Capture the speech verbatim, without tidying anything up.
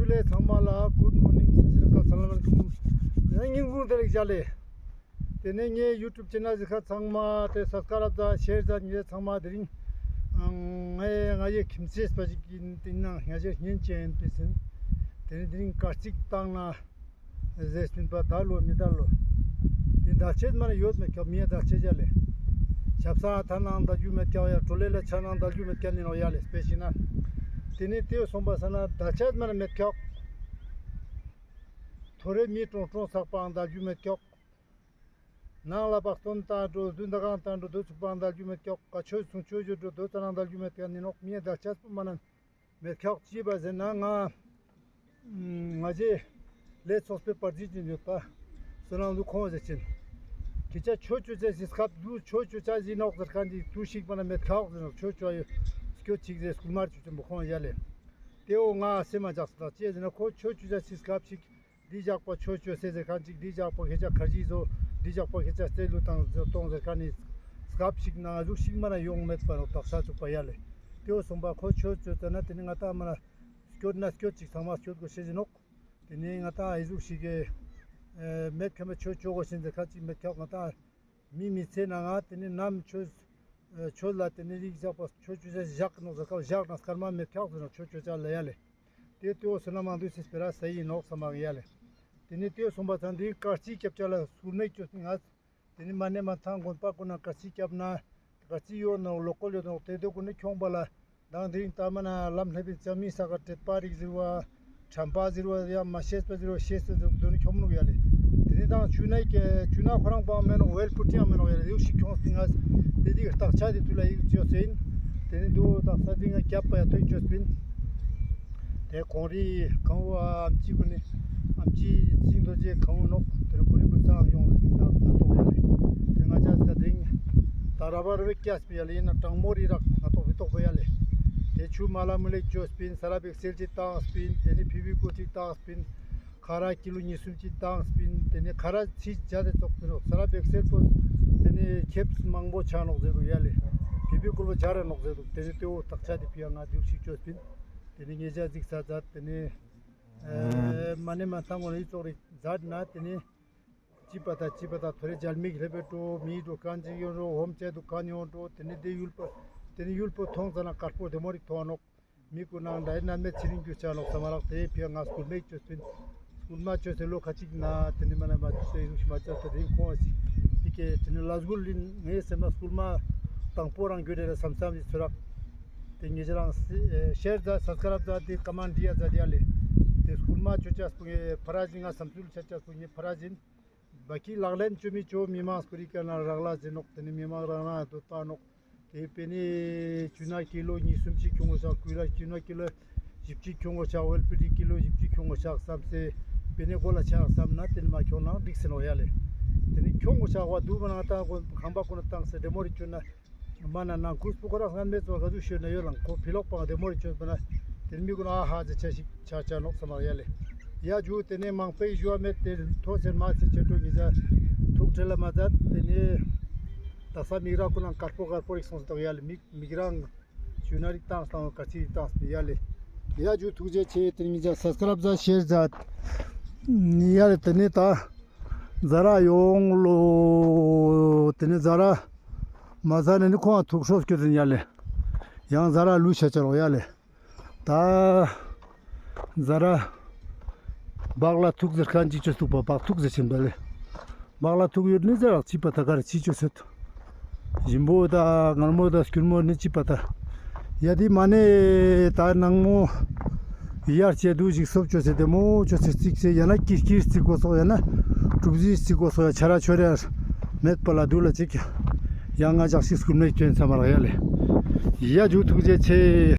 ལེ་ཚང་མ་ལ་གུཌ་མོར་ནིང་། སཏ་སི་རི་ཨ་ཀཱལ། ས་ལམ་ཨ་ལེ་ཀུམ། ཡང་སྙིང་ཁུང་བདེ་ལེགས་ཞུ་ལེ། དེ་ནས་ངའི་ཡུ་ཊུབ་ཆེ་ནལ་གཟིགས་མཁན་ཚང་མ་དེ་སབ་སི་ཀ་རབ་དང་ཤེར་དང་ཉེ་ཚང་མ་དེ་རིང་ང་ཡི་ཁྱིམ་མཚེས་པ་ཞིག་ཡིན། དེ་ནང་ང་ཞེ་ཉན་ཅན་ཡིན་པས་ཟིན། དེ་ནས་དེ་རིང་སྐར་རྩིས་བཏང་ན་ཟེར་སྤིན་པ་ད་ལོ་མི་ད་ལོ། དེ་ཟླ་ཆེས་མ་ན་ཡོད་མེད་ཁྱོག་མི་ཡ་ཟླ་ཆེས་ཡ་ལེ། ཆབ་གསང་ཐ་ནང་ཟླ་རྒྱུ་མེད་ཁྱོག་ཡ། ཀྲོ་ལེ་ལ་ཆ་ནང་ཟླ་རྒྱུ་མེད་ཁྱོག་ནི་ནོ་ཡ་ལེ། སྤེ་ཤིན་ན་དེ་ནས་དེ་སོང་པ་ས་ན་ཟླ་ཆེས་མ་ན་མེད་ཁྱོག་ཐོ་རེ་མི་ཀྲོང་ཀྲོང་ཚག་པའང་ཟླ་རྒྱུ་མེད་ཁྱོག་ནང་ལ་བག་སྟོན་བཏང་འགྲོ། རྫུན་ད་གང་བཏང་འགྲོ། དུ་ཚུགས་པའང་ཟླ་རྒྱུ་མེད་ཁྱོག་ཀ་ཆོས་སུང་ཆོས་ཞུ་འགྲོ། དུ་ཙ་ནང་ཟླ་རྒྱུ་མེད་ཁྱོག་ནི་ནོག་མི་ཡ་ཟླ་ཆེས་པོ་མ་ན་མེད་ཁྱོག་ཅི་པ་ཟེར་ན་ང་ང་རྗེ་ལས་ཚོགས་པའི་པར་ཇི་ཅིན་ཡོད་པ་སོ་ནང་ལུ་ཁོང་ཟེར་ཅིན། ཁྱེད་ཅག་ཆོས་ཅོ་ཅེས་སི་སྐབས་དུ་ཆོས་ཅོ་ཅེས་ཡིན་ནོག་ཟེར་མཁན་ཅིག་དུ་ཞིག་པ་ན་མེད་ཁྱོག་ཟེར་ནོག་ཆོས་ཅོ་ཡོད་སྐྱོད་ཅིག་ཟེར་སྐུལ་མ་ཅོ་ཅན་པོ་ཁོང་ཡ་ལེ། དེ་འོ་ང་སེམས་མ་འཇགས་སོང་། ད་ཅི་ཟེར་ན་ཁོ་ཆོས་ཅོ་ཅེས་སི་སྐབས་ཤིག་འདི་ཞག་པ་ཆོས་ཅོས་ཟེར་ཟེར་མཁན་ཅིག་འདི་ཞག་པ་ཁྱེད་ཅག་ཁར་ཇི་བཟོ། འདི་ཞག་པ་ཁྱེད་ཅག་རྩེ་ལུ་བཏང་ཟེར་གཏོང་ཟེར་མཁན་ནི་སྐབས་ཤིག་ན་ང་ཟུག་ཤིག་མ་ན་ཡོང་མེད་པ་ནོག་ད་ས་ཚུགས་པ་ཡ་ལེ། དེ་འོ་སོང་པ་ཁོ་ཆོས་ཅོ་ཙ་ན་དེ་ནི་ང་ཏང་མ་ན་སྐྱོད་ན་སྐྱོད་ཅིག་ཚང་མ་སྐྱོད་དགོས་ཤེས་ཡིན་ནོག་དེ་ནས་ང་ཏང་ཨི་ཟུག་ཤིག་གི་མེད་ཁ་མེད་ཆོས་ཅོ་དགོས་ཤེས་ཟེར་ཁ་ཅིག་མེད་ཁྱོག་ང་ཏང་མི་མི་ཚེ་ནང་ང་དེ་ནས་ནམ་ཆོས་ཆོས་ལ་དེ་ནས་རིགས་བཞག་པ་ཆོས་ཅོ་ཅེས་བཞག་ནོག་ཟེར་ཁ་བཞག་ན་སྐར་མ་མེད་ཁྱོག་ཟེར་ནོག་ཆོས་ཅོ་ཅེས་ལ་ཡ་ལེ། དེ་ལྟོས་སོ་ན་མང་དུས་སི་སྤེ་ར་ས་ཡིན་ནོག་ས་མ་ཡ་ལེ། དེ་ནས་ལྟོས་སོང་པ་ཚང་འདི་སྐར་རྩིས་སྐྱབས་ཅ་ལ་སྐུལ་མེད་ཅོས་ང་དེ་ནི་མ་ནེ་མ་ཐང་དགོན་པ་ཀུན་ན་སྐར་རྩིས་སྐྱབས་ན་སྐར་རྩིས་ཡོད་ནོག་ལོ་ཀོལ་ཡོད་ནོག་དེ་དེ་ཀུན་ནི་ཁྱོང་པ་ལ་དང་དེ་རིང་ལྟ་མ་ན་ལམ་ལྷེབ་པའི་ལྕགས་མི་ས་ཀ་དྲེད་པ་རིག་ཟེར་བ་ཁྲམ་པ་ཟེར་བ་ཡང་མ་ཤེས་པ་ཟེར་བ་ཤེས་ཏེ་ཟེར་དོ་ནི་ཁྱོང་ནོག་ཡ་ལེ། དེ་ནི་དང་ཆུ་ནའི་ཀེ་ཆུ་ན་ཁོ་རང་པའང་མེ་ནོག་ཝེལ་པུ་ཊི་ཡང་མེ་ནོག་ཡ་ལེ། ཡུག་ཤིག་ཁྱོང་སྟེ་ང་དེ་དེ་བརྟག་ཆ་དེ་དུ་ལ་ཡིག་ཅོས་ཡིན། དེ་ནི་དུ་བརྟག་ས་དེ་ང་སྐྱབས་པ་ཡ་ཐོན་ཅོས་པིན། དེ་གོང་རི་གང་བོ་ཨམ་ཆི་ཀུན་ནི་ཨམ་ཆི་ཚིང་རྡོ་རྗེ་གང་བོ་ནོག་དེ་རུ་གོ་རི་བུ་ཚང་ཡོང་ཟེར་ཏེ་ད་ད་ཐོག་ཡ་ལེ། དེ་ང་ཅག་ས་དེ་རིང་ད་ར་བར་བེ་ཀྱས་པི་ཡ་ལེ། ཡིན་ན་གྲང་མོ་རི་རག་ང་ཐོག་བི་ཐོག་བོ་ཡ་ལེ། དེ་ཆུ་མ་ལ་མུ་ལེ་ཅོས་པིན། ས་ར་བེག་སེལ་ཅིག་བཏང་སྤིན། དེ་ནི་ཕི་བི་ཀུ་ཅིག་བཏང་སྤིན། ཁ་ར་ཀི་ལོ་གཉིས་གསུམ་ཅིག་བཏང་སྤིན། དེ་ནི་ཁ་ར་ཚིག་བརྒྱ་དེ་ཙོགས་པིན་རོགས། ས་ར་བེག་སེལ་པོ་དེ་ནི་ཁེབས་མང་པོ་ཆ་ནོག་ཟེར་རུ་ཡ་ལེ། ཕི་བི་ཀུ་ལོ་བརྒྱ་རེ་ནོག་ཟེར་རུ། དེ་ནི་དེ་བོ་བརྟག་ཆ་དེ་ཕི་ཡ་ང་དེ་བོ་ཞིག་ཅོས་པིན། དེ་ནི་ཉེ་ཆར་གཟིགས་ས་མཛད། དེ་ནི་ཨེ་མ་ནེ་མ་ཐང་ངོ་ནི་ཙོགས་རིག་མཛད་ན་དེ་ནི་ཅི་པ་ད་ཅི་པ་ད་ཐོ་རེ་རྒྱལ་མིག་ལྷེབ་པའི་འགྲོ་མི་འགྲོ་གང་ཅིག་ཡོང་འགྲོ་ཧོམ་ཆད་དུ་གང་ཡོང་འགྲོ། དེ་ནི་དེ་ཡུལ་པ་དེ་ནི་ཡུལ་པོ་མཐོང་ཙ་ན་དཀར་པོ་དེ་མོ་རིག་མཐོང་ནོག་མི་ཀུན་ནང་འདྲ་ཡིན་ན་མེད་ཚེ་རིང་རྒྱུ་ཆ་ནོག་ས་མ་རག་དེ་ཕི་ཡ་ང་སྐུལ་མེད་ཅོས་པིན། སྐུལ་མ་ཅོས་ཏེ་ལོ་ཁ་ཅིག་ན་དེ་ནི་མ་ན་མ་ཅོས་ཏེ་ཡུག་ཤི་མ་ཅོས་ཏེ་དེ་ཁོང་ཨ་ཅིག་དེ་ཀེ་དེ་ནི་ལ་སྒུལ་ལིན་ངའི་སེམས་ན་སྐུལ་མ་དང་པོ་རང་རྒྱུ་རེ་རེ་བསམ་བསམ་ཞིག་ཚོད་རག་དེ་ངེད་ཅག་རང་ཤེར་ཛ་སབ་སི་ཀ་རབ་ཛ་དེ་ཀ་མན་ཌི་ཡ་ཛ་དེ་ཡ་ལེ། དེ་སྐུལ་མ་ཅོ་ཅས་པོ་ངའི་ཕ་ར་ཞིན་ང་བསམ་ཚུལ་ཆ་ཅས་པོ་ངའི་ཕ་ར་ཞིན། བ་ཀི་ལག་ལེན་ཅོ་མི་ཅོ་མི་མང་སྐུ་རི་ཀ་ན་རག་ལ་ཟེར་ནོག་དེ་ནི་མི་མང་རང་རང་དོ་ཏང་ནོག་དེ་པེ་ནེ་ཆུ་ན་ཀི་ལོ་གཉིས་གསུམ་ཅིག་ཁྱོང་གོ་ཤག་ཀུ་ར་ཆུ་ན་ཀི་ལོ་བཞི་བཅུ་ཁྱོང་གོ་ཤག་ཝེལ་པི་ཏི་ཀི་ལོ་བཞི་བཅུ་ཁྱོང་གོ་ཤག་བསམ་སེ་པེ་ནེ་གོ་ལ་ཆག་བསམ་ན་དེ་ནི་མ་ཁྱོང་ན་འགྲིག་སེ་ནོག་ཡ་ལེ། དེ་ནི་ཁྱོང་གོ་ཤག་བ་དུ་མ་ན་ཏང་གོ་ཁང་པ་གོ་ན་ཏང་སེ་དེ་མོ་རི་ཅོ་ན། མ་ན་ནང་ཁུལ་སྤུ་ཀོ་རང་སྔན་མེད་ཙོགས་ག་ཟུག་ཤོད་ན་ཡོད་ལང་ཁོ་ཕི་ལོག་པང་དེ་མོ་རི་ཅོས་པ་ན་དེ་མི་ཀུན་ཨ་ཧ་ཟེར་ཆ་ཞིག་ཆ་ཆ་ནོག་ས་མ་ཡ་ལེ། ཡ་ཇུ་དེ་ནས་མང་པོའི་ཞུ་བ་མེད་དེ་ཐོ་ཟེར་མ་ཟེར་ཆེ་ཏོ་ཉི་ཟ་ཐུག་ཁྲེ་ལ་མ་ཛད། དེ་ནས་ད་ས་མིག་ར་ཀུན་ནང་དཀར་པོ་དཀར་པོ་རིག་སོང་ཟེར་ཏོག་ཡ་ལེ། མིག་མིག་རང་ཞུ་ན་རིག་བཏང་སྟངས་ག་ཚི་རིག་བཏང་སྟེ་ཡ་ལེ། ཡ་ཇུ་ཐུགས་རྗེ་ཆེ། དེ་ཉི་ཟ་སབ་སི་ཀ་རབ་ཛད་ཤེར་ཛད་ཡ་ལེ། དེ་ནས་ད་ཛ་ར་ཡོང་ལོ། དེ་ནས་ཛ་ར་མ་ཛད་ནས་ནི་ཁོང་ཐུག་ཧྲོ་སྐྱོད་དེ་ཡ་ལེ། ཡང་ཛ་ར་ལུས་ཆ་ཆ་རོག་ཡ་ལེ། ད་ཛ་ར་བག་ལ་ཐུག་ཟེར་ཁན་ཅིག་ཅོས་ཐུག་པ་བག་ཐུག་ཟེར་ཆེན་པ་ལེ། བག་ལ་ཐུག་ཡོད་ནི་ཟེར་རག་ཅི་པ་ད་ག་རེ་ཅི་ཅོས་ཟེར། ཞིམ་པོ་ད་མངར་མོ་ད་སྐྱུར་མོ་ནི་ཅི་པ་ད། ཡ་དེ་མ་ནེ་ད་ནང་མོ་ཡར་ཅེ་དུ་ཞིག་སོབ་ཅོས་ཟེར་དེ་མོ་ཅོས་ཟེར་རྩིག་ཟེར་ཡ་ན་ཀིར་ཀིར་རྩིག་གོ་སོག་ཡ་ན་གྲུབ་ཟིག་རྩིག་གོ་སོག་ཡ་ཆ་ར་ཆོ་ར་མེད་པ་ལ་དུ་ལ་ཅིག་ཡང་ང་ཅག་ཞིག་སྐུལ་མེད་ཅོས་ཚ་མ་རག་ཡ་ལེ། ཡ་ཇུ་ཐུགས་རྗེ་ཆེ།